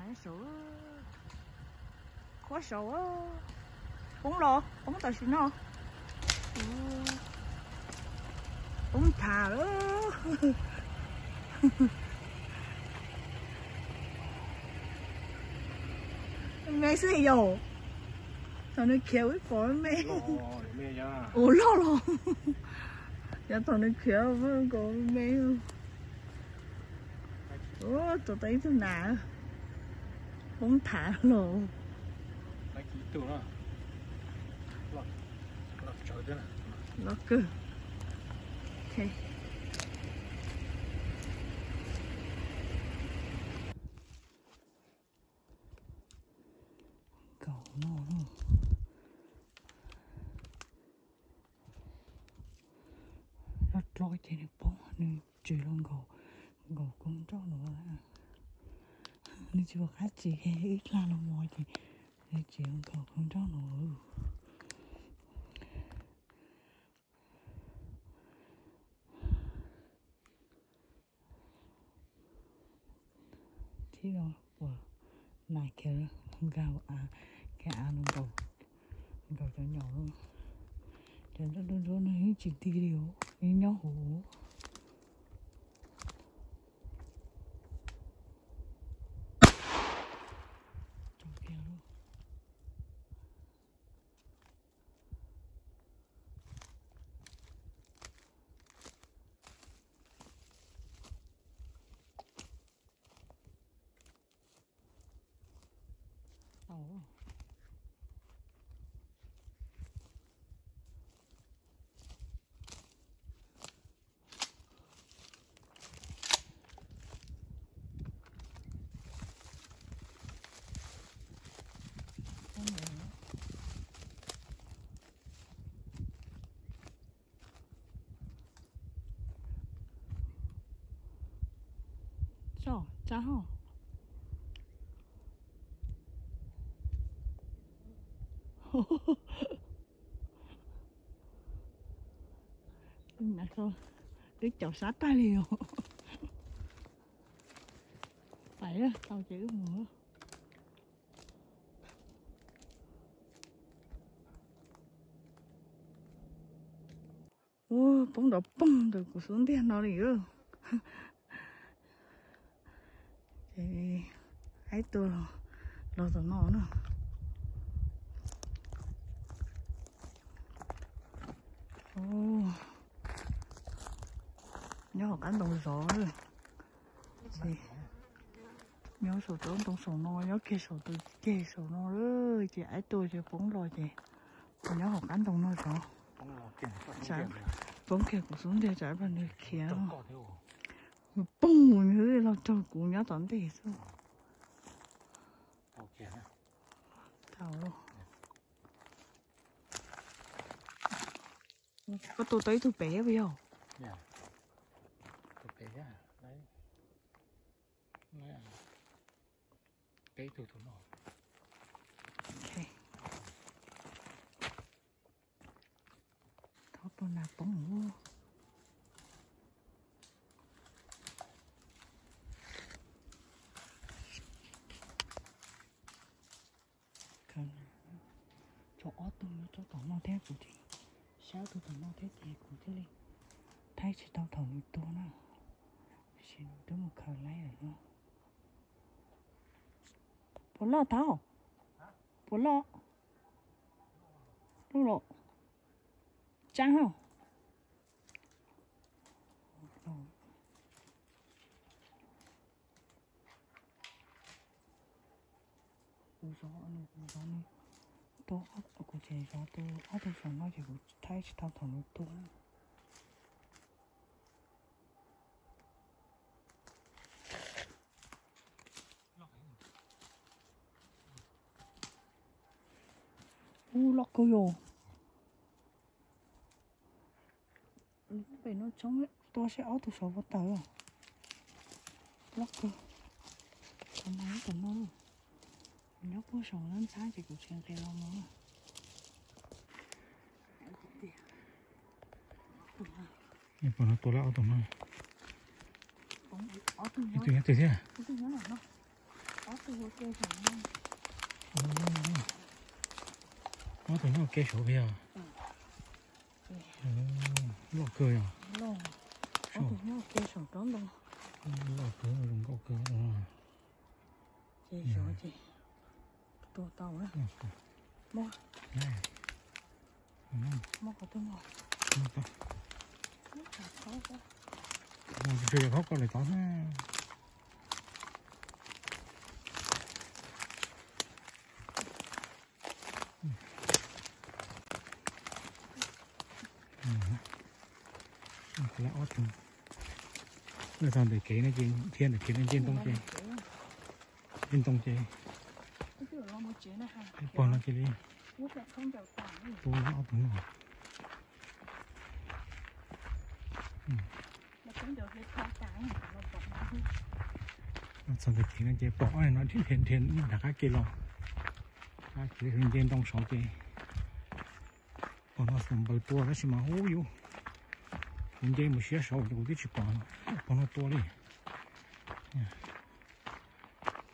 Saud, qhuav saud, poob los poob tam sim no, poob thav lawm. Me xwb yog, thaum nws khiav wb pom me, ua loj los, yog thaum nws khiav kom me. Ua tus tau ib tug nas, poob thav los. Loj kawg. Nkaus no, loj dlua ces nws poob, nws tsis los nkaus, nkaus koog nroj no. Nws tsis pom qab tsis, ib dlag los mos ces nws tsis los nkaus koog nroj no. Tib no uas nas khiav nkaus av, khiav av no nkaus, nkaus cov nyom, cov nroj nroj no yeej tsis ti li os, yeej nyob hauv. Tso kiag lauj. Tso, tsa ho. Twb caum sab tag li os. Pais tau ces wb mus. Ua poob nrov poog ntawm kuv xub ntiag no li. Ces aib tuaj los tom no na. Nyob hauv qab ntoo zov. Nyob saum tsob ntoo saum no, nyob kiag saum tus ceg saum no lawm ces aib tuaj ces poob los ces nyob hauv qab ntoo no zov. Poob kiag kuv xub ntiag tsam ib pliag nws khiav. Nws poog nws los raug kuv nyob tom ntej xwb. Koj tua tau ib tug pem puas yog? Thov tua nas poob. Khaws, tshuav ob tug nyob rau tom no thiab kuv thiaj, sab tug tom no thiab ces kuv thiaj li thaij tsis tau thaum nws tua na. Tab sis nws twb mus khaws laib lawm no. Puas loj tau? Puas loj? Loj los tsab ho. Kuv zov, kuv zov nws, tua, kuv tseem zov tus ob tug saum no ces kuv thaij tsis tau thaum nws tua. Ub, loj kawg yom. Pem no tshoob, tua seb ob tug saud puas tawm. Loj kawg. Tam no, tam no, nyob puag saum lab ntxhab ces kuv tsis nqis los mus. Pom no tua lawm ob tug no. Ib tug nyob twg thiab? Ob tug nyob ke saud yog. Loj kawg yog. Ob tug nyob ke saum roob ntoo. Loj kawg, zoo nkauj kawg. Ces zov ces tua tau na. Muaj, muaj qhov twg muaj. Tsis yog khaub koj lawm tod na. Ob tug, txog ntawm kev no ces thiab ntawm kev no nce ntoo ces, nce ntoo ces pog no cia li tua ob tug no. Txog ntawm kev no ces pog no dhia dhia dhia rov qab kev los, qab kev nce ntoo saud ces pog no xuas npaws tua tab sis mas ub yus, kuv nce mus siab saud ces kuv twb tsis pom pog no tua li.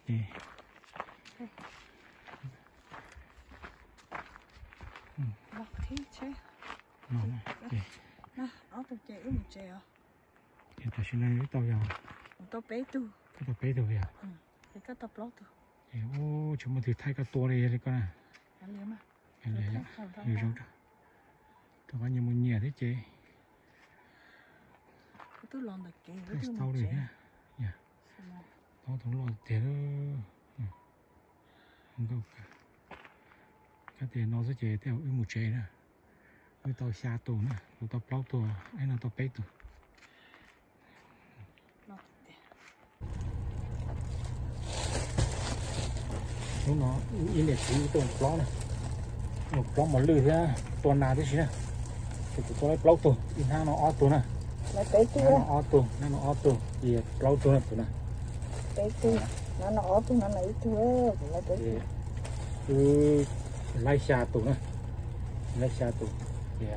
Ces no, ces tam sim no wb tau yog, wb tau peb tug yog, ces ub tsis muaj twg thaij koj tua li yog li koj na. Zoo, rov qab nyias mus nyias thiab ces thaij tsis tau li thiab. Tau tus loj tiag. Kab tias no xwb ces tej zaum wb mus tsev na. Wb tau xya tus na, kuv tau plaub tug, ib no tau peb tug. Hnub no ib niam txiv tuaj mus plob na, mus plob mos lwj thiab tua nas tib si na. Ces kuv tua lawv plaub tug, ib hnab no ob tug na. Hnab no ob tug, hnab no ob tug, ces plaub tug na tus na. Wb laib xya tus na, laib xya tus. Ces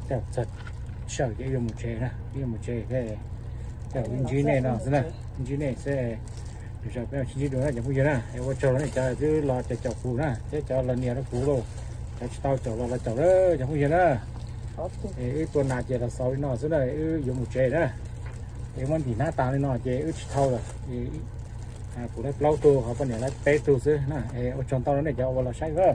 tej zaum txog sij hawm ces wb yuav mus tsev na, wb yuav mus tsev thiab. Tej zaum wb ntsib nej no xwb na, ntsib nej xwb. Zaum peb mam sib ntsib dua na cov phooj ywg na. Es ua tsaug rau nej cov twb los caum caum kuv na, thiab cov los nias rau kuv lauj, cov tsis tau caum los los caum na cov phooj ywg na. Es wb tua nas ces los xaus li no xwb na, wb yuav mus tsev na. Es muab ntim hnab tas li no ces wb tsis thau lawm. Kuv laib plaub tug, ho poj niam laib peb tug xwb na. Es ua tsaug ntau rau nej cov uas los saib na.